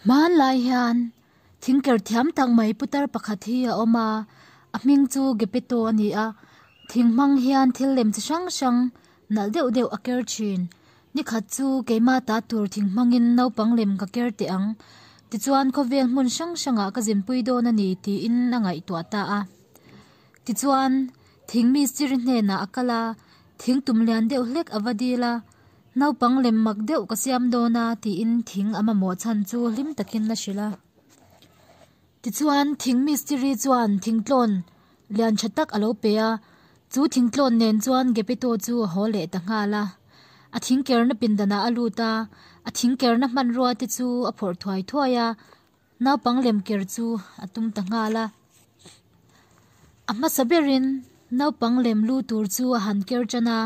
Hmanlai hian thingker thiam tak mai putar pakhat hi a awm a, a hming chu Gepetto a ni a, thing hmang hian thil lem chi hrang hrang nalh deuh deuh a ker thin. Nikhat chu keimah ta tur thing hmangin naupang lem ka ker teh ang, tichuan khawvel hmun hrang hrangah ka zinpui dawn a ni tiin a ngaihtuah ta a. Tichuan thing mistiri hnenah a kal a, thing tum lian deuh hlek a va dil a, Naupang lem mak deuh ka siam dawn a tiin thing a mamawh chhan chu hlim takin a hrilh a. Tichuan thing mistiri chuan thingtlawn lian tha tak a lo pe a, chu thingtlawn nen chuan Gepetto chu a haw leh ta nghal a. A thingkerna pindanah a lut a, a thingkerna hmanrua te chu a phawrh thuai thuai a, Naupang lem ker chu a tum ta nghal a. A hmasa berin naupang lem lu tur chu a han ker tan a,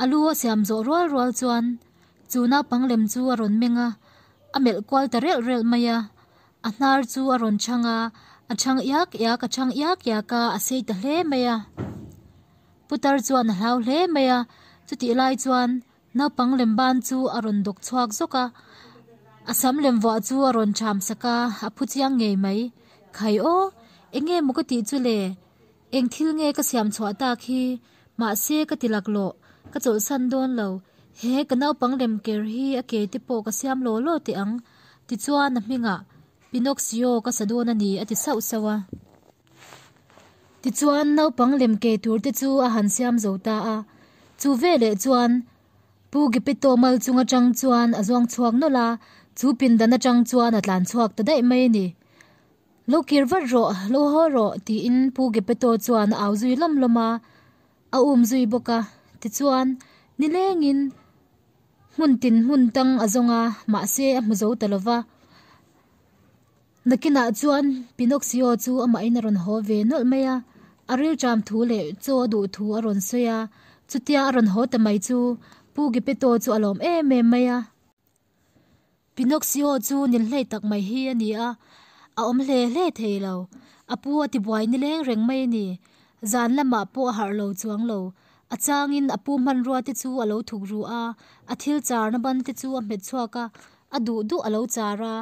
a lu a siam zawh rual rual chuan chu naupang lem chu a rawn meng a, a melh kual ta relh relh mai a. A hnar chu a rawn chhang a, a chhang iak iak a chhang iak iak a, a sei ta hle mai a. Putar chuan a hlau hle mai a, chutih lai chuan Naupang lem ban chu a rawn dawk chhuak zawk a, a sam lem vuah chu a rawn cham sak a, a phu chiang ngei mai. Khai aw, eng nge maw ka tih chu le? Eng thil nge ka siam chhuah tak hi? Mahse ka ti laklawh, ka chawlhsan dawn lo. He ka naupang lem ker hi a ke te pawh ka siam law law teh ang. Tichuan a hmingah Pinocchio ka sa dawn a ni a ti sauh sauh a. Tichuan naupang lem ke tur te chu a han siam zo ta a, chu veleh chuan Pu Gepetto mal chung atang chuan a zuang chhuak nawlh a, chu pindan atang chuan a tlan chhuak ta daih mai a ni. Lo kir vat rawh, lo haw rawh tiin Pu Gepetto chuan a au zui lawm lawm a, a um zui bawk a. Tichuan nilengin hmun tin hmun tang a zawng a, mahse a hmu zo ta lo va. Nakinah chuan Pinocchio chu amahin a rawn haw ve nawlh mai a, a rilṭam thu leh chaw a duh thu a rawn sawi a, chutia a rawn haw ta mai chu Pu Geppetto chu a lawm em em mai a. Pinocchio chu nilhlei tak mai hi a ni a, a awm hle hle thei lo. A pu a tibuai nileng reng mai a ni. Zan lamah pawh a harh lo chuang lo. A changin a pu hmanrua te chu a lo thuk ru a, a thil charna ban te chu a hmet chhuak a, a duh duh a lo char a.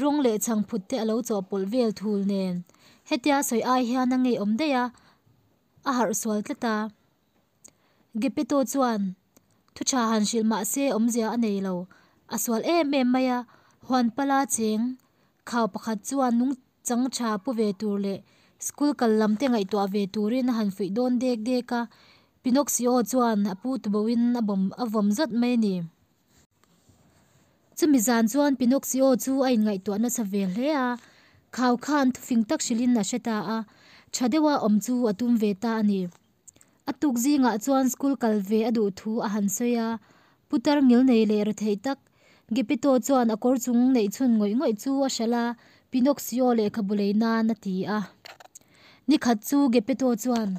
Rawng leh chhangphut te a lo chawhpawlh vel thul nen. Hetia sawi ai hian a ngeiawm daih a, a harh sual tlat a. Gepetto chuan thu tha han hrilh mah se awmzia a nei lo. A sual em em mai a, huan pala cheng khau pakhat chuan nung chang tha pu ve tur leh school kal lam te ngaihtuah ve turin a han fuih dawn dek dek a. Pinocchio chuan a pu tubohin a bawm a vawm zawt mai a ni. Chumi zan chuan Pinocchio chu a inngaihtuah nasa ve hle a, khau khan thufing tak hrilhin a hre ta a, tha deuha awm chu a tum ve ta a ni. A tuk zingah chuan school kal ve a duh thu a han sawi a, putar ngil nei leh rethei tak Geppetto chuan a kawr chung neih chhun ngawih ngawih chu a hralh a, Pinocchio lehkhabu lei nan a ti a. Nikhat chu Geppetto chuan,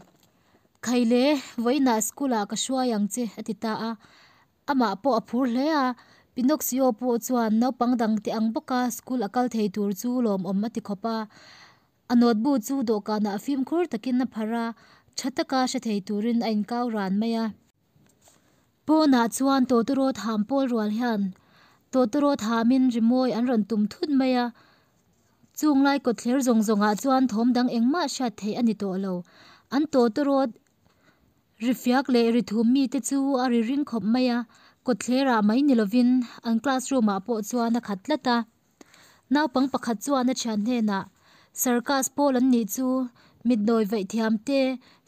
Khaile, vawiinah school ah ka hruai ang che a ti ta a. Amah pawh a phur hle a, Pinocchio pawh chuan naupang dang te ang bawka school a kal thei tur chu lawmawm a ti khawp a. A notebook chu dawhkanah fimkhur takin a pharh a, tha taka hre thei turin a inkau ran mai a. Pawnah chuan tawtawrawt ham pawl rual hian tawtawrawt hamin rimawi an rawn tum thut mai a. Chung lai kawtthler zawng zawngah chuan thawm dang engmah hriat theih a ni tawh lo. An tawtawrawt Ri fiak leh ri thum mite chu a ri ring khawp mai a, kawtthlerah mai ni lovin an classroom ah pawh chuan a khat tlat a. Naupang pakhat chuan a thian hnenah, Circus pawl an nih chu, mitnawi vaih thiam te,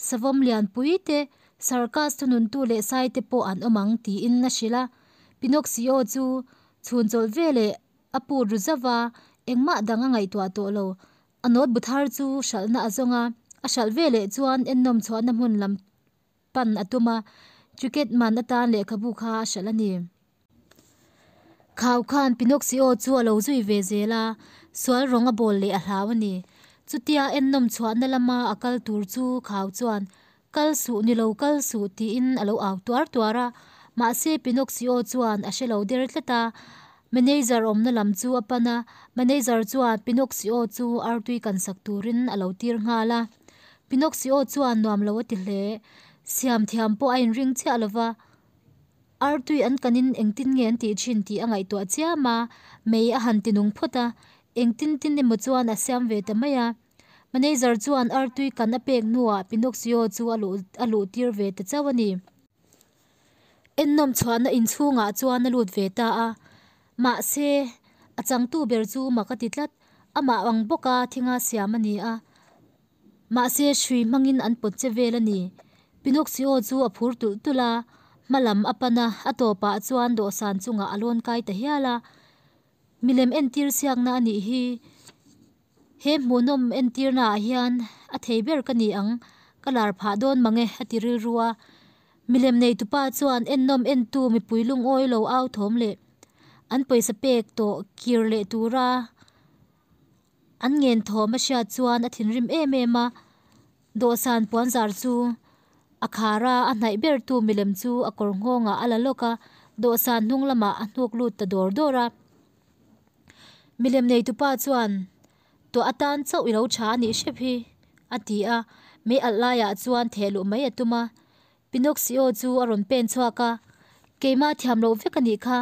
savawm lianpui te, circus thununtu leh sai te pawh an awm ang tiin a hrilh a. Pinocchio chu chhun chawlh veleh a put ru zauh va, engmah dang a ngaihtuah tawh lo. A note bu thar chu hralhna a zawng a, a hralh ve leh chuan ennawm chhuahna hmun lam pan a tum a, ticket man atan lehkhabu kha a hralh a ni. Khau khan Pinocchio chu a lo zui ve zel a, sual rawng a bawl leh a hlau a ni. Chutia ennawm chhuahna lama a kal tur chu Khau chuan, Kal suh ni lo kal suh tiin a lo au tuar tuar a, mahse Pinocchio chuan a hre lo der tlat a, manager awmna lam chu a pan a, manager chuan Pinocchio chu artui kan sak turin a lo tir nghal a. Pinocchio chuan nuam lo a ti hle, siam thiam pawh a inring chiah lo va. Artui an kanin engtin nge an tih thin tih a ngaihtuah chiam a, mei a han ti nung phawt a, engtin tin emaw chuan a siam ve ta mai a. Manager chuan artui kan a pek hnuah Pinocchio chu a luh a luh tir ve ta chauh a ni. Ennawm chhuahna inchhungah chuan a lut ve ta a, mahse, a changtu ber chu mak a ti tlat, amah ang bawka thinga siam a ni a. Mahse, hrui hmangin an pawt che vel a ni. Pinocchio chu a phur tulh tulh a, hma lam a pan a, a tawpah chuan dawhsan chungah a lawn kai ta hial a. Milem entir siakna a nih hi. He hmuhnawm entirnaah hian a thei ber ka ni ang, ka lar phah dawn mang e, a ti rilru a. Milem neitupa chuan ennawm entu mipui lungawi lo au thawm leh an pawisa pek tawh kir leh tura An ngen thawm a hriat chuan a thinrim em em a, dawhsan puanzar chu a khar a, a hnaih bertu milem chu a kawr nghawngah a la lawk a, dawhsan hnung lamah a hnuk lut ta dawr dawr a. Milem neitupa chuan, Tuah atan chauh i lo tha a nih hrep hi, a ti a, mei alh laiah chuan theh luh mai a tum a. Pinocchio chu a rawn pen chhuak a, Keimah thiam loh vek a nih kha,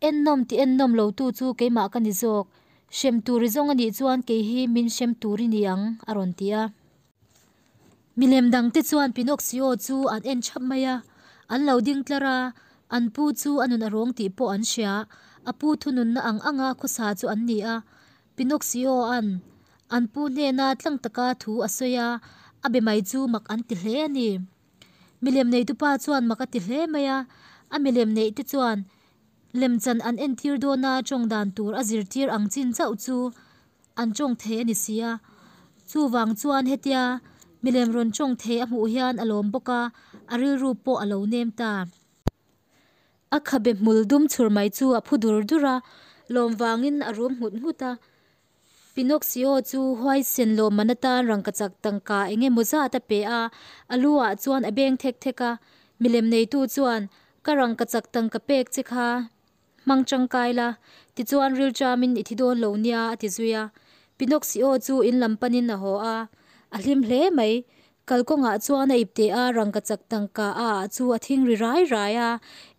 Ennawm ti ennawm lo tu chu keimah ka ni zawk. Hrem tur i zawng a nih chuan kei hi min hrem tur i ni ang, a rawn ti a. Milem dangte chuan Pinocchio chu an en thap mai a, an lo ding tlar a, an pu chu a nun a rawng tih pawh an hria. A pu thununna ang anga khawsa chu an ni a. Pinocchio-a'n an pu hnena tlang taka thu a sawi a, a be mai chu mak an ti hle a ni. Milem neitupa chuan mak a ti hle mai a, a milem neih te chuan lemchan an entir dawna tawng dan tur a zirtir ang chin chauh chu an tawng thei a ni si a. Chuvang chuan hetia milem rawn tawng thei a hmuh hian a lawm bawk a, a rilru pawh a lo nem ta. A khabe hmul dum chhur mai chu a phu dur dur a, lawm vangin a rum nghut nghut a. Pinocchio chu huaisen lawmman atan rangkachak tangka eng emaw zat a pe a, a lu ah chuan a beng thek thek a. Milem neitu chuan, Ka rangkachak tangka pek che kha hmang tangkai la, tichuan rilṭamin i thi dawn lo nia, a ti zui a. Pinocchio chu in lam panin a haw a, a hlim hle mai. Kalkawngah chuan a ipte a, rangkachak tangka a ah chu a thing ri rai rai a,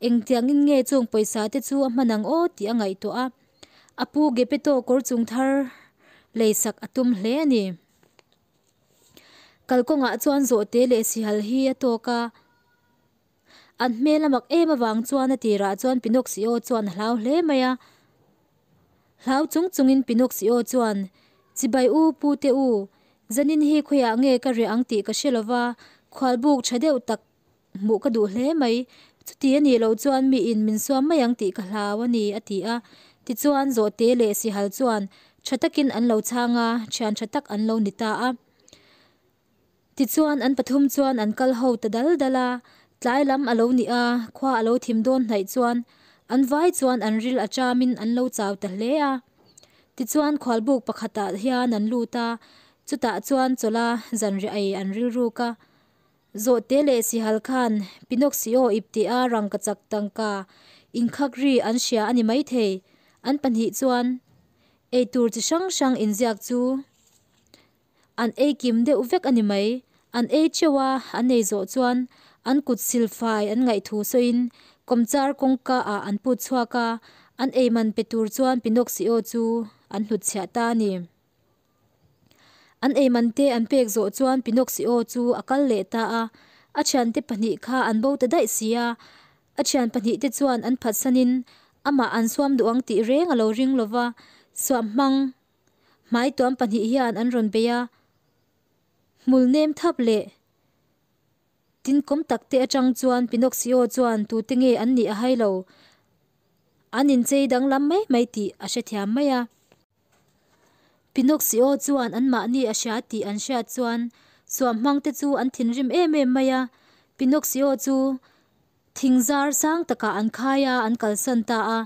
engtiangin nge chung pawisa te chu a hman ang aw tih a ngaihtuah a. A pu Geppetto kawr chung thar lei sak a tum hle a ni. Kalkawngah chuan zawhte leh sihal hi a tawk a, an hmel a mak em avang chuan a tirah chuan Pinocchio chuan a hlau hle mai a. Hlau chung chungin Pinocchio chuan, Chibai u pu te u, zanin hi khawiah nge ka riah ang tih ka hre lova, khualbuk tha deuh tak Hmuh ka duh hle mai. Chuti a nih loh chuan miin min suam mai ang tih ka hlau a ni, a ti a. Tichuan, Zawhte leh Sihal chuan tha takin an lo chhang a, thian tha tak an lo ni ta a. Tichuan, an pathum chuan an kal ho ta dal dal a. Tlai lam a lo nih a, khua a lo thim dawn hnaih chuan an vai chuan an ril a chamin an lo chau ta hle a. Tichuan, khualbuk pakhatah hian an lut a, chutah chuan chawlha zanriah ei an rilruk a. Zawhte leh Sihal khan Pinocchio ipteh a rangkachak tangka inkhak ri an hria a ni maithei. An pahnih chuan eitur chi hrang hrang inziak chu an ei kim deuh vek a ni mai. An ei teuh a, an ei zawh chuan an kut silfai an ngaihthu sawiin kawmchar kawngka ah an put chhuak a, an ei man pe tur chuan Pinocchio chu an hnutchhiah ta a ni. An eiman te an pek zawh chuan Pinocchio chu a kal leh ta a, a thiante pahnih kha an bo ta daih si a. A thian pahnih te chuan an phatsanin amah an suam duh ang tih reng a lo ring lo va, suam hmang hmai tuam pahnih hian an rawn bei a, hmul nem thap leh tin kawm tak te atang chuan Pinocchio chuan tute nge an nih a hai lo, an inchei danglam mai mai tih a hrethiam mai a. Pinocchio chuan anmahni a hria tih an hriat chuan suam hmangte chu an thinrim em em mai a. Pinocchio chu thing zar sang takah an khai a, an kalsan ta a.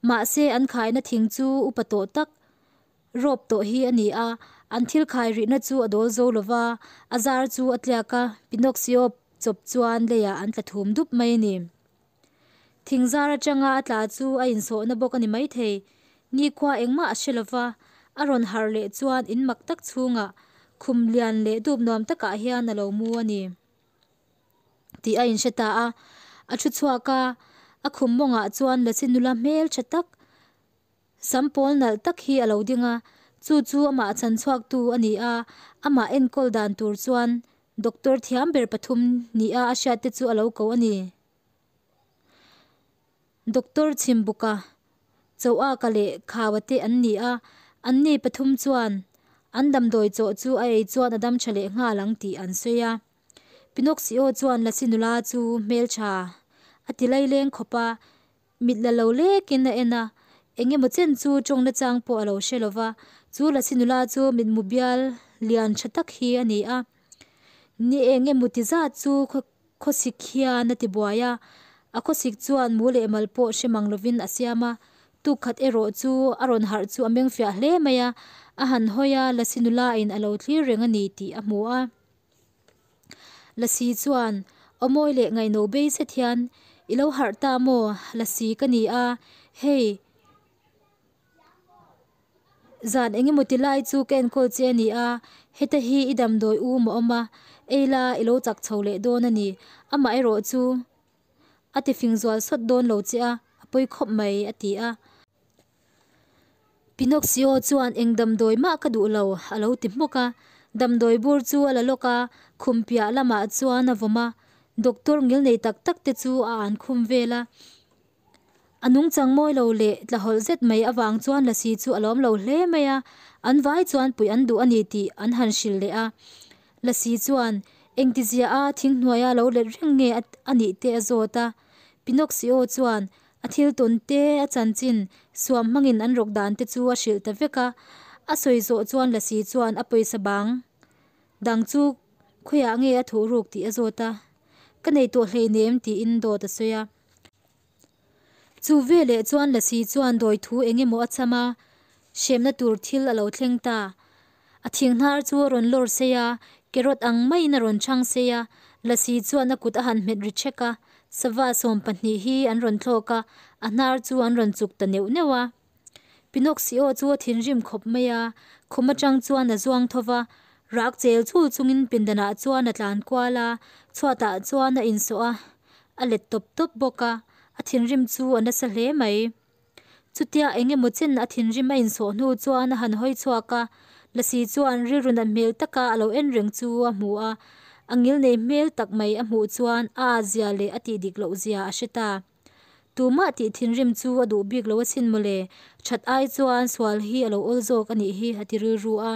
Mahse an khaina thing chu upa tawh tak rawp tawh hi a ni a, an thil khai rihna chu a dawl zo lova, a zar chu a tliak a, Pinocchio chawp chuan leiah an tla thum dup mai a ni. Thingzar atanga a tla chu a insawhna bawk a ni maithei. Nikhua engmah a hre lova, a rawn harh leh chuan in mak tak chhungah khum lian leh dup nuam takah hian a lo mu a ni tih a inhre ta a. A thu chhuak a, A khum mawngah chuan lasi nula hmeltha tak sam pawl nalh tak hi a lo ding a, chu chu amah chan chhuak tu a ni a, amah enkawl dan tur chuan doctor thiam ber pathum ni a a hriat te chu a lo ko a ni. Doctor Chhimbuka Choaka leh Khaua te an ni a, an ni pathum chuan an damdawi chawh chu a ei chuan a dam tha leh nghal ang tih an sawi a. Pinocchio chuan Lasi nula chu hmeltha a ti laileng khawp a, mit la lo lekin a en a, eng emaw chen chu tawng nachang pawh a lo hre lo va, chu Lasi nula chu mitmu bial lian tha tak hi a ni a. Ni eng emaw ti zat chu khawsik hian a ti buai a, a khawsik chuan mu leh mal pawh hre mang lovin a siam a, tukkhat erawh chu a rawn harh chu a meng fiah hle mai a, a han hawi a, Lasi nula in a lo thlir reng a ni tih a hmu a. Lasi chuan aw mawi leh ngaihno bei zet hian, I lo harh ta maw? Lasi ka ni a, hei. Zan eng emaw ti lai chu ka enkawl che a ni a, heta hi i damdawi um a awm a, ei la i lo chak chho leh dawn a ni. Amah erawh chu a ti fing zual sawt dawn lo che a, a pawi khawp mai, a ti a. Pinocchio chuan eng damdawi mah ka duh lo, a lo ti hmawk a. Damdawi bur chu a la lawk a, khum piah lamah chuan a vawm a. Doctor ngilnei tak tak te chu a an khum vel a. A nungchang mawi lo leh tlahawlh zet mai avang chuan Lasi chu a lawm lo hle mai a, an vai chuan puih an duh a ni tih an han hrilh leh a. Lasi chuan engtizia a thing hnuaia lo let reng nge a nih te a zawt a. Pinocchio chuan a thil tawn te, a chanchin, suam hmangin an rawk dan te chu a hrilh ta vek a. A sawi zawh chuan Lasi chuan a pawisa bang dang chu khawiah nge a thuh ruk tih a zawt a. Ka nei tawh hleinem tiin dawt a sawi a. Chu veleh chuan Lasi chuan dawi thu eng emaw a cham a, hremna tur thil a lo thleng ta. A thing hnar chu a rawn lawr sei a, carrot ang maiin a rawn chhang sei a, Lasi chuan a kut a han hmet ri chek a, sava 12 hi an rawn thlawk a, a hnar chu an rawn chuk ta neuh neuh a. Pinocchio chu a thinrim khawp mai a, khum atang chuan a zuang tho va, rak chel chul chungin pindanah chuan a tlan kual a, chhuatah chuan a insawh a, a let tawp tawp bawk a, a thinrim chu a nasa hle mai. Chutia eng emaw chen a thinrim a insawh hnu chuan a han hawi chhuak a, Lasi chuan rilru nat hmel taka a lo en reng chu a hmu a, a ngilnei hmel tak mai a hmuh chuan a at zia leh a tih dik loh zia a hre ta. Tumah tih thinrim chu a duh bik lo asin mawle, that ai chuan sual hi a lo awl zawk a nih hi a ti rilru a.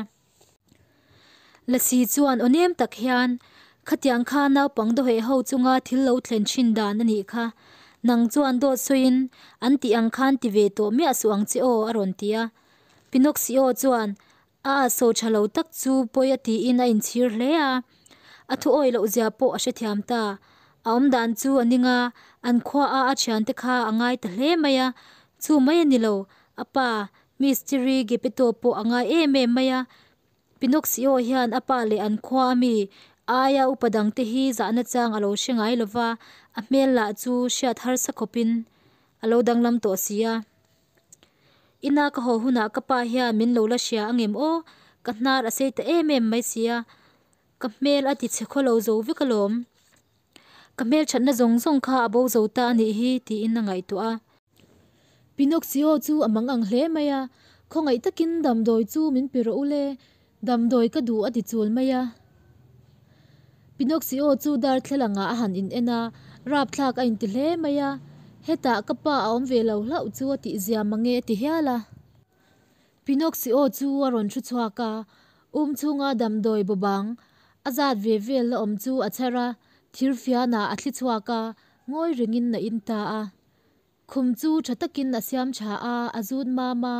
Lasi chuan aw nem tak hian, Khatiang kha naupang dawheh ho chunga thil lo thlen thin dan a nih kha. Nang chuan dawt sawiin an tih ang khan ti ve tawh miah suh ang che aw a rawn ti a. Pinocchio chuan a a saw tha lo tak chu pawi a tiin a inchhir hle a. A thu awi loh zia pawh a hrethiam ta. A awmdan chu a ning a, an khua a a thiante kha a ngai ta hle mai a. Chu mai a ni lo, a pa Mistiri Geppetto pawh a ngai em em mai a. Pinocchio hian a pa leh an khua a mi aia upa dangte hi zahna chang a lo hre ngai lo va, a hmel lah chu hriat harsa khawpin a lo danglam tawh si a. Ina ka haw hunah ka pa hian min lo la hria angem aw, ka hnar a sei ta em em mai si a, ka hmel a ti chhe khaw lo zo vek alawm. Ka hmel thatna zawng zawng kha a bo zo ta a nih hi tiin a ngaihtuah a. Pinocchio chu a mang ang hle mai a, khawngaih takin damdawi chu min pe rawh u le, damdawi ka duh a ti chul mai a. Pinocchio chu darthlalang ah a han in en a, rapthlak a inti hle mai a, hetah ka pa a awm ve lo hlauh chu a tih zia mange a ti hial a. Pinocchio chu a rawn thu chhuak a, um chhunga damdawi bawbang a zat ve vel la awm chu a chhar a, thir fianah a thli chhuak a, ngawi rengin a in ta a. Khum chu tha takin a siam tha a, a zut mam a,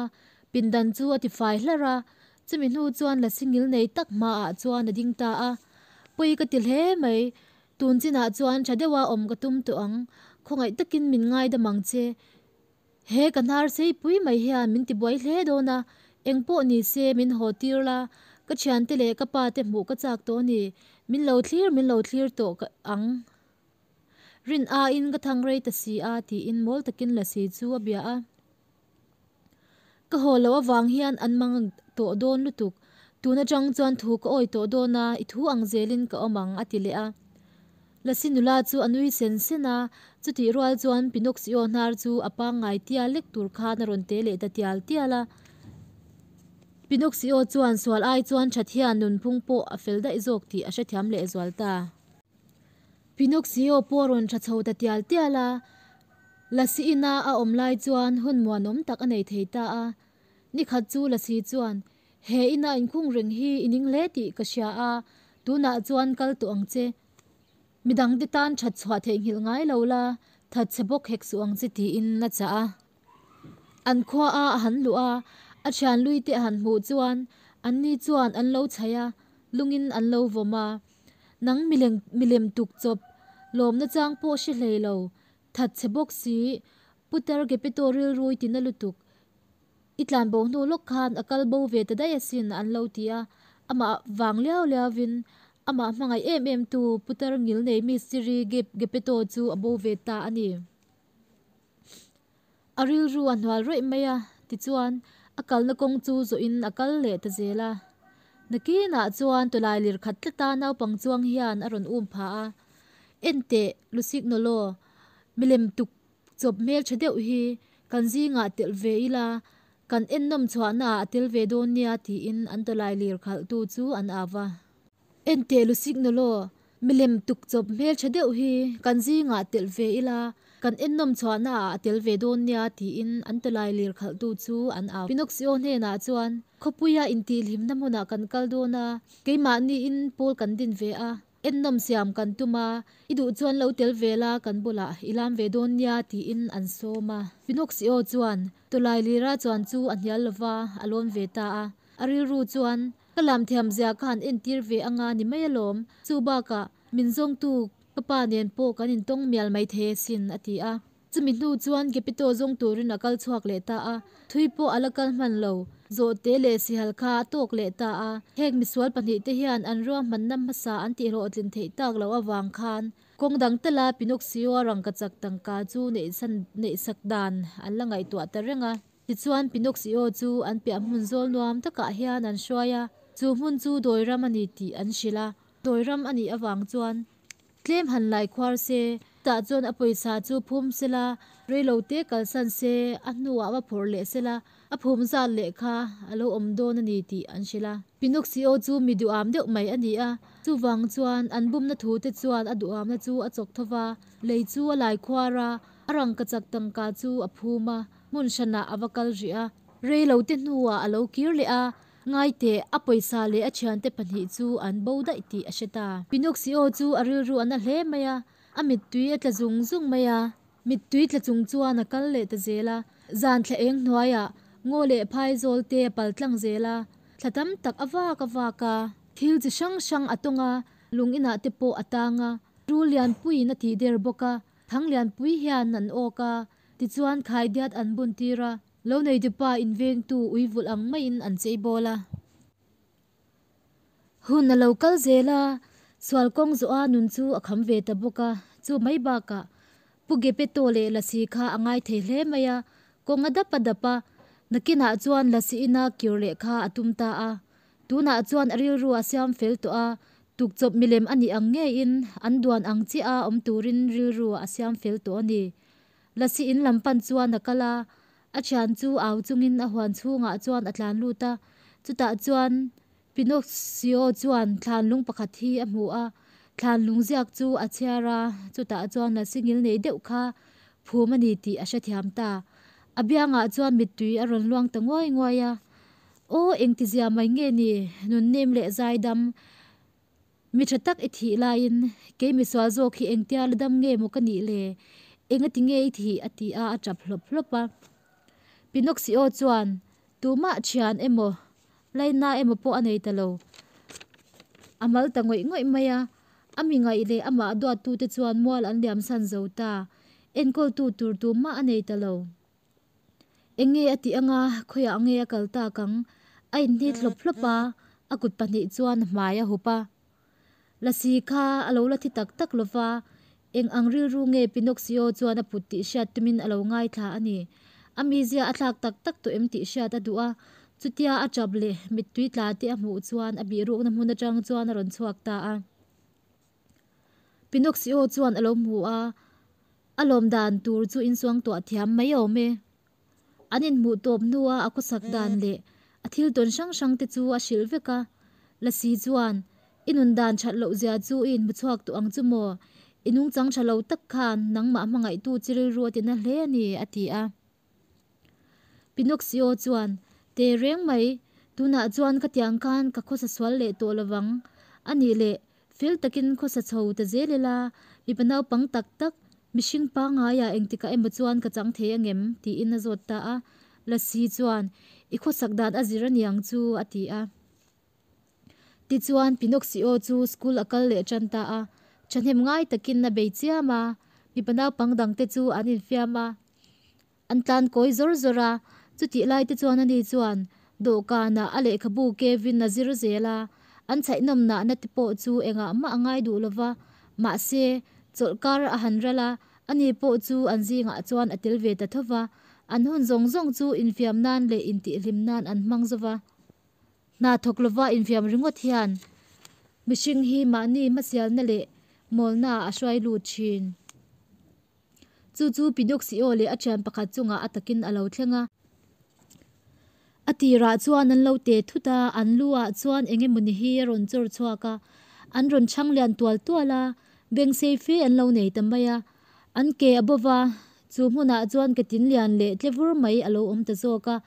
pindan chu a tifai hlarh a, chumi hnu chuan la singil nei tak hmaah chuan a ding ta a. Pawi ka ti hle mai, tun chinah chuan tha deuha awm ka tum tawh ang, khawngaih takin min ngaidam ang che. He ka hnar seipui mai hian min tibuai hle dawn a, eng pawh ni se min haw tir la, ka thiante leh ka pa te hmuh ka chak tawh a ni, min lo thlir min lo thlir tawh ang. Rin aiin ka thang rei ta si a tiin mawl takin Lasi chu a bia a. Ka haw loh avang hian an mang tawh dawn lutuk. Tun atang chuan thu ka awi tawh dawn a, i thu ang zelin ka awm ang a ti leh a. Lasi nula chu a nui sen sen a, chutih rual chuan Pinoxio hnar chu a pangngai tial lek tur khan a rawn te leh ta tial tial a. Pinoxio chuan sual ai chuan that hian nunphung pawh a fel daih zawk tih a hrethiam lehzual ta. Pinoxio pawh a rawn tha chho ta tial tial a, Lasi ina a awm lai chuan hun muanawm tak a nei thei ta a. Nikhat chu Lasi chuan, He ina inkhung reng hi i ning hle tih ka hria a, tunah chuan kal tawh ang che. Midangte tan that chhuah theihnghilh ngai lo la, that chhe bawk hek suh ang che tiin a chah a. An khua a a han luh a, a thian lui te a han hmuh chuan anni chuan an lo chhaih a, lungin an lo vawm a. Nang milem milem tuk chawp lawmna chang pawh hre hlei lo, that chhe bawk si, Putar Geppetto rilrui tina lutuk. I tlan bo hnu lawk khan a kal bo ve ta daih asin an lo ti a, amah vang liau liauvin amah hmangaih em em tu Putar ngil nei mistiri Gep Geppetto chu a bo ve ta a ni. A rilru a hnual rawih mai a, tichuan a kalna kawng chu zawhin a kal leh ta zel a. Nakinah chuan tawlai lir khat tlata naupang chuang hian a rawn um pha a, Enteh, Lusignolo, milem tuk Chawp hmel tha deuh hi kan zingah telh ve ila, kan ennawm chhuahnaah a tel ve dawn nia tiin an tawlai lir khalhtu chu an au va. Enteh Lusignolo, milem tuk chawp hmel tha deuh hi kan zingah telh ve ila, kan ennawm chhuahnaah a tel ve dawn nia tiin an tawlai lir khalhtu chu an au. Pinoxio hnenah chuan, Khawpuia intihhlimna hmunah kan kal dawn a, keimahniin pawl kan din ve a, Ennawm siam kan tum a, i duh chuan lo tel ve la kan bulah i lam ve dawn nia tiin an sawm a. Pinoxio chuan tawlai lira chuan chu a hnial lova a lawn ve ta a. A rilru chuan, Ka lam thiam zia ka han entir ve anga ni mai alawm, chu bakah min zawngtu ka pa nen pawh kan intawng mial mai thei asin a ti a. Chumi hnu chuan Gepetto zawng turin a kal chhuak leh ta a, thui pawh a la kal hman lo. Zawhte leh sihal kha a tawk leh ta a, heng misual pahnihte hian an ruahmanna hmasa an tihhlawhtlin theih tak loh avang khan kawng dang tala Pinoxio a rangkachak tangka chu neihsak dan an la ngaihtuah ta reng a. Tichuan Pinoxio chu an piah hmun zawl nuam takah hian an hruai a, chu hmun chu dawiram a ni tih an hrilh a. Dawiram a nih avang chuan Tlem han lai khuar se, tah chuan a pawisa chu phum sela, reilo te kalsan se, a hnuah va phawrh leh sela, a phum zat leh kha a lo awm dawn a ni tih an hrilh a. Pinoxio chu mi duham deuh mai a ni a, chuvang chuan an bumna thu te chuan a duhamna chu a chawk tho va, lei chu a lai khuar a, a rangkachak tangka chu a phum a, hmun hranah a va kal rih a. Reilo te hnuah a lo kir leh a, Ngaiteh, a pawisa leh a thiante pahnih chu an bo daih tih a hre ta. Pinoxio chu a rilru a na hle mai a, a mittui a tla zung zung mai a. Mittui tla chung chuan a kal leh ta zel a, zan thla eng hnuaiah ngaw leh phaizawl te a pal tlang zel a, thla tam tak a vak a vak a. Thil chi hrang hrang a tawng a, lung inah te pawh a tang a, rul lianpuiin a tih der bawk a, thang lianpui hian an awk a, tichuan khaidiat an bun tir a. Lo neitupa invengtu ui vulh ang maiin an chei bawl a. Hun a lo kal zel a, sual kawng zawha nun chu a kham ve ta bawk a, chu mai bakah Pu Geppetto leh Lasi kha a ngai thei hle mai a, kawng a dap a dap a, nakinah chuan Lasi ina kir leh kha a tum ta a. Tunah chuan a rilru a siam fel tawh a, tukchawp milem a nih ang ngeiin an duan ang chiah a awm turin rilru a siam fel tawh a ni. Lasi in lam pan chuan a kal a, a thian chu au chungin a huan chhungah chuan a tlan lut a. Chutah chuan Pinocchio chuan thlan lung pakhat hi a hmu a, thlan lung ziak chu a chhiar a, chutah chuan lasi ngil nei deuh kha phum a ni tih a hrethiam ta. A biangah chuan mittui a rawn luang ta nguai nguai a, Aw engtizia mai nge ni, nunnem leh zaidam. Mi tha tak i thih laiin kei misual zawk hi engtia la dam nge maw ka nih le? Engati nge i thih? a ti a, a tap hlawp hlawp a. Pinoxio chuan tumah thian emaw, laina emaw pawh a nei ta lo. A mal ta ngawih ngawih mai a, a mi ngaih leh amah duattute chuan mual an liam san zo ta. Enkawltu tur tumah a nei ta lo. Eng nge a tih anga khawiah nge a kal tak ang? A inhnit hlawp hlawp a, a kut pahnih chuan a hmai a hup a. Lasi kha a lo la thi tak tak lo va, eng ang rilru nge Pinoxio chuan a put tih hriat tumin a lo ngaithla a ni. A mizia a thlak tak tak tawh em tih hriat a duh a, chutia a tap leh mittui tla te a hmuh chuan a bihrukna hmun atang chuan a rawn chhuak ta a. Pinoxio chuan a lo hmu a, a lawm dan tur chu insuangtuah thiam mai awm e. An inhmuh tawp hnua a khawsak dan leh a thil tawn hrang hrang te chu a hrilh vek a. Lasi chuan, I nun dan that loh zia chu i inhmu chhuak tawh ang chu maw? I nungchang tha lo tak khan nangmah hmangaihtu chi rilru a tina hle a ni, a ti a. Pinoxio chuan, Teh reng mai, tunah chuan khatiang khan ka khawsa sual leh tawh lovang. A nih leh, fel takin khawsa chho ta zel ila, mipa naupang tak tak, mihring pangaiah engtikah emaw chuan ka chang thei angem? tiin a zawt ta a. Lasi chuan, I khawsak dan a zir a niang chu, a ti a. Tichuan, Pinoxio chu school a kal leh tan ta a. Thahnem ngai takin a bei chiam a, mipa naupang dangte chu an infiam a. An tlan kawi zawr zawr a, chutih lai te chuan ani chuan dawhkanah a lehkhabu kevin a zir zel a, an chhaihnawm nahna te pawh chu engah mah a ngai duh lova, mahse, chawlhkar a han ral a, ani pawh chu an zingah chuan a tel ve ta tho va, an hun zawng zawng chu infiam nan leh intihhlim nan an hmang zo va. Hna thawk lova infiam ringawt hian mihring hi mahni hmasialna leh mawlna ah a hruai lut thin. Chu chu Pinoxio leh a thian pakhat chungah a takin a lo thleng a. A tirah chuan an lo te thut a, an lu ah chuan eng emawni hi a rawn chawr chhuak a, an rawn chhang lian tual tual a, beng sei fe an lo nei ta mai a. An ke a bawva, chu hmunah chuan ke tin lian leh tle vur mai a lo awm ta zawk a.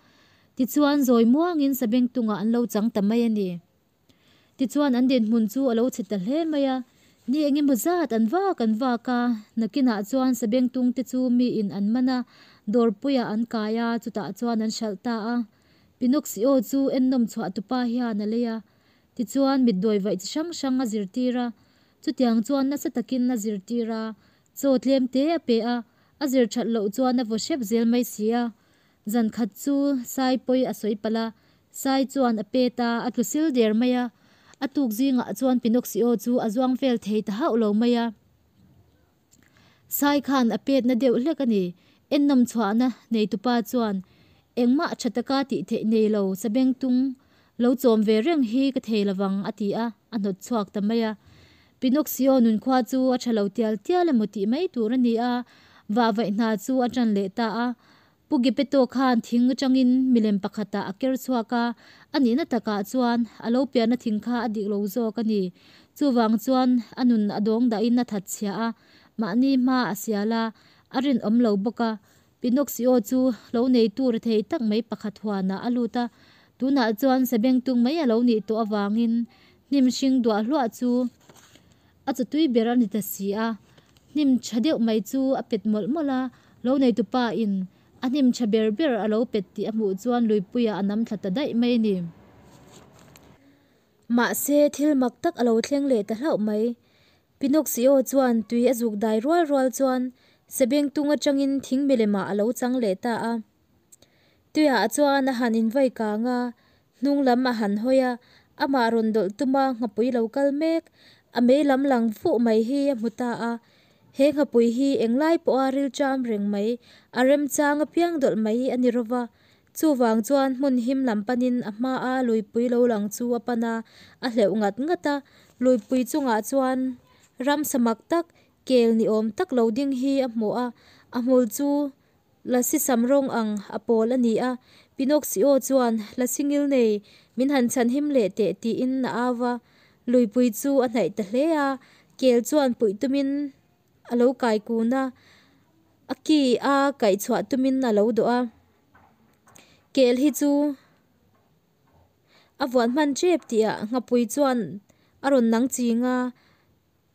Tichuan zawi muangin sabeng tungah an lo chang ta mai a ni. Tichuan an dinhmun chu a lo chhe ta hle mai a, ni engemaw zat an vak an vak a, nakinah chuan sabengtung te chu miin an man a, dawrpuiah an kai a, chutah chuan an hralh ta a. Pinoxio chu ennawm chhuah tupa hian a lei a, tichuan mitdawi vaih chi hrang hrang a zirtir a, chutiang chuan nasa takin a zirtir a, chaw tlem te a pe a, a zir that loh chuan a vaw hrep zel mai si a. Zan khat chu Sai pawi a sawi palh a, Sai chuan a pet a, a tlu sil der mai a. A tuk zingah chuan Pinoxio chu a zuang vel thei ta hauh lo mai a. Sai khan a pet na deuh hlek a ni. Ennawm chhuahna neitupa chuan, Engmah tha taka tih theih nei lo, sabengtung lo chawm ve reng hi ka thei lovang, a ti a, a hnawt chhuak ta mai a. Pinoxio nunkhua chu a tha lo tial tial emaw tih mai tur a ni a, vahvaih hna chu a tan leh ta a. Pu Geppetto khan thing atangin milem pakhatah a ker chhuak a, a nihna takah chuan a lo pianna thing kha a dik lo zawk a ni. Chuvang chuan a nun a dawng dahin a that chhia a, mahni hma a sial a, a rinawm lo bawk a. Pinoxio chu lo neitu rethei tak mai pakhat huanah a lut a, tunah chuan sabengtung mai a lo nih tawh avangin hnim hring duah hluah chu A chawtui ber a ni ta si a, hnim tha deuh mai chu a pet mawlh mawlh a, lo neitupa in a hnim tha ber ber a lo pet tih a hmuh chuan luipuiah a nam thla ta daih mai a ni. Mahse, thil mak tak a lo thleng leh ta hlauh mai. Pinoxio chuan tui a zuk dai rual rual chuan Sebengtung atangin thing milemah a lo chang leh ta a. Tuiah chuan a han invai kang a, hnung lam a han hawi a, amah rawn dawlh tuma nghapui lo kal mek, a mei lam lang fuh mai hi a hmu ta a. He nghapui hi englai pawha rilṭam reng mai, a remchang apiang dawlh mai a ni rawva. Chuvang chuan hmun him lam panin a hmaa luipui lo lang chu a pan a, a hleuh ngat ngat a. Luipui chungah chuan ramsa mak tak, kel ni awm tak lo ding hi a hmu a, a hmul chu Lasi sam rawng ang a pawl a ni a, Pinoxio chuan lasi ngil nei min han chhan him leh teh tiin a au va. Luipui chu a hnaih ta hle a, kel chuan puih tumin a lo kai kun a, a ki a kaih chhuah tumin a lo dawh a. Kel hi chu a vuan hman tep tihah nghapui chuan a rawn nang ching a.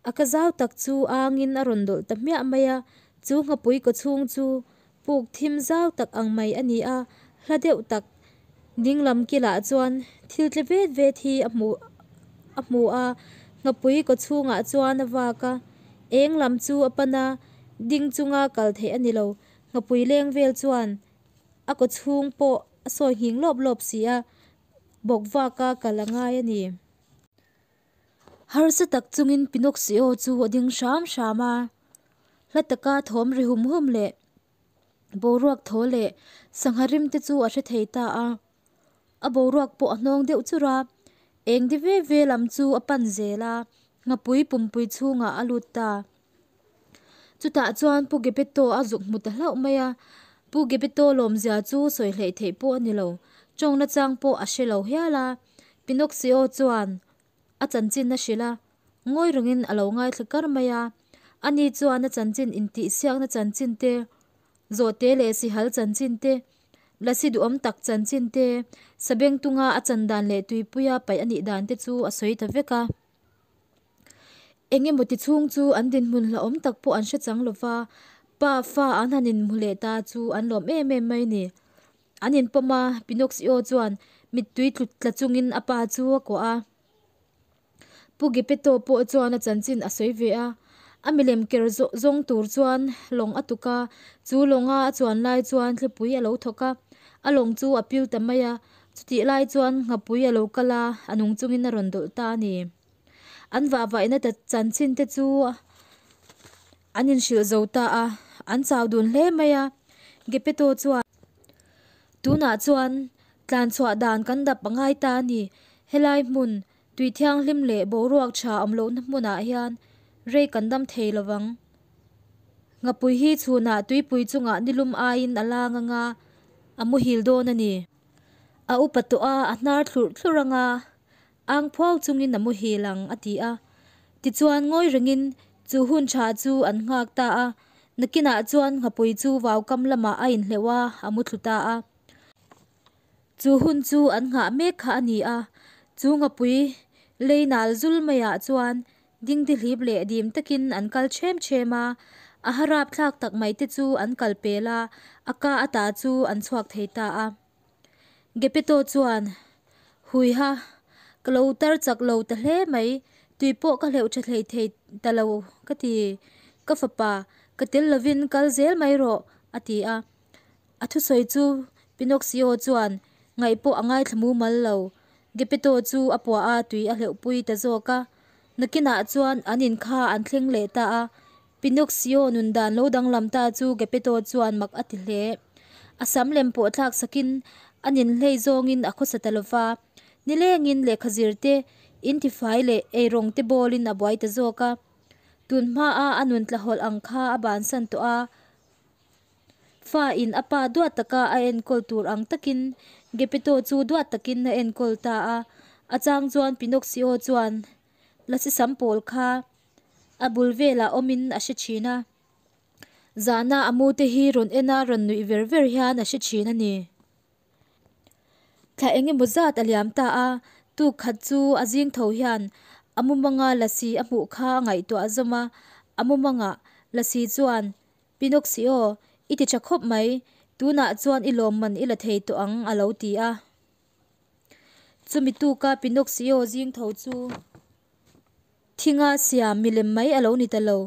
A ka zau tak chu angin a rawn dawlh ta hmiah mai a, chu nghapui kaw chhung chu puk thim zau tak ang mai a ni a, hla deuh tak ding lam kilah chuan thil tle vet vet hi a hmu a hmu a, nghapui kaw chhungah chuan a vak a, eng lam chu a pan a, ding chunga kal theih a ni lo, nghapui leng vel chuan a kaw chhung pawh a sawi nghing lawp lawp si a, bawk vaka kal a ngai a ni. Harsa tak chungin Pinoxio chu a ding hram hram a, hla taka thawm ri hum hum leh boruak thaw leh sangha rim te chu a hre thei ta a, a boruak pawh a hnawng deuh chur a, eng di ve ve lam chu a pan zel a, Nghapui pumpui chhungah a lut ta. Chutah chuan Pu Gepetto a zuk hmu ta hlauh mai a. Pu Gepetto lawmzia chu sawi hleih theih pawh a ni lo. Tawng nachang pawh a hre lo hial a. Pinocchio chuan a chanchin a hrilh a, ngawi rengin a lo ngaithla kar mai a. Ani chuan a chanchin intihsiakna chanchin te, Zawhte leh sihal chanchin te, lasi duhawm tak chanchin te, sabengtunga a chan dan leh tuipuia paih a nih dan te chu a sawi ta vek a. Eng emaw ti chhung chu an dinhmun hlauhawm tak pawh an hre chang lo va, pa fa an han inhmu leh ta chu an lawm em em mai ni. An inpawm a, Pinocchio chuan mittui tlut tla chungin a pa chu a kuah a. Pu Geppetto pawh chuan a chanchin a sawi ve a, a milem ker zawng tur chuan lawng a tuk a, chu lawnga a chuan lai chuan thlipui a lo thawk a, a lawng chu a pil ta mai a, chutih lai chuan nghapui a lo kal a, a nung chungin a rawn dawlh ta a ni. An vahvaihna ta chanchin te chu an inhrilh zo ta a, an chau dun hle mai a, Geppetto chuan. Tunah chuan tlan chhuah dan kan dap a ngai ta a ni, helai hmun tui thianghlim leh boruak tha awm lohna hmunah hian rei kan dam thei lo vang. Nghapui hi chhunah tuipui chungah nilum aiin a lang anga a muhil dawn a ni. A upa tawh a, a hnar thlurh thlurh anga ang phuau chungin a muhil ang a ti a. Tichuan ngawi rengin chu hun tha chu an nghak ta a, nakinah chuan nghapui chu vaukam lamah a inhleuh a, a mu thlu ta a. Chu hun chu an nghah mek kha a ni a, chu nghapui lei nal zul maiah chuan dingdihlip leh dim takin an kal ṭhem ṭhem a, a harap thlak tak mai te chu an kal pel a, a ka ata chu an chhuak thei ta a. Geppetto chuan, Huiha, ka lo tar chak lo ta hle mai, tui pawh ka hleuh tha hlei thei ta lo ka ti, ka fapa, ka tel lovin kal zel mai rawh, a ti a. A thusawi chu Pinocchio chuan ngaih pawh a ngaithla mumal lo. Geppetto chu a puah a, tui a hleuhpui ta zawk a. Nakinah chuan an in kha an thleng leh ta a, Pinocchio nun dan lo danglam ta chu Geppetto chuan mak a ti hle. A sam lem pawh thlak sakin a ninhlei zawngin a khawsa ta lova, nilengin lehkha zir te, intifai leh eirawng te bawlin a buai ta zawk a. Tun hmaa a nun tlahawlh ang kha a bansan tawh a, fa in a pa duat taka a enkawl tur ang takin Geppetto chu duat takin a enkawl ta a. A chang chuan Pinocchio chuan lasi sam pawl kha a bul velah awmin a hre thin a. Zahna a mu te hi rawn en a rawn nuih ver ver hian a hre thin a ni. Thla eng emaw zat a liam ta a, tuk khat chu a zing tho hian a mumanga lasi a hmuh kha a ngaihtuah zawm a, a mumangah lasi chuan Pinocchio, i ti tha khawp mai, tunah chuan i lawmman i la thei tawh ang a lo ti a. Chumi tuka Pinocchio zing tho chu. Thinga siam milem mai a lo ni ta lo,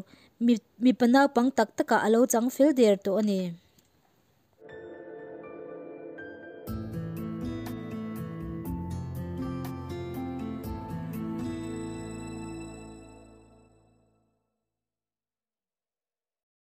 mipa naupang tak takah a lo chang fel der tawh a ni.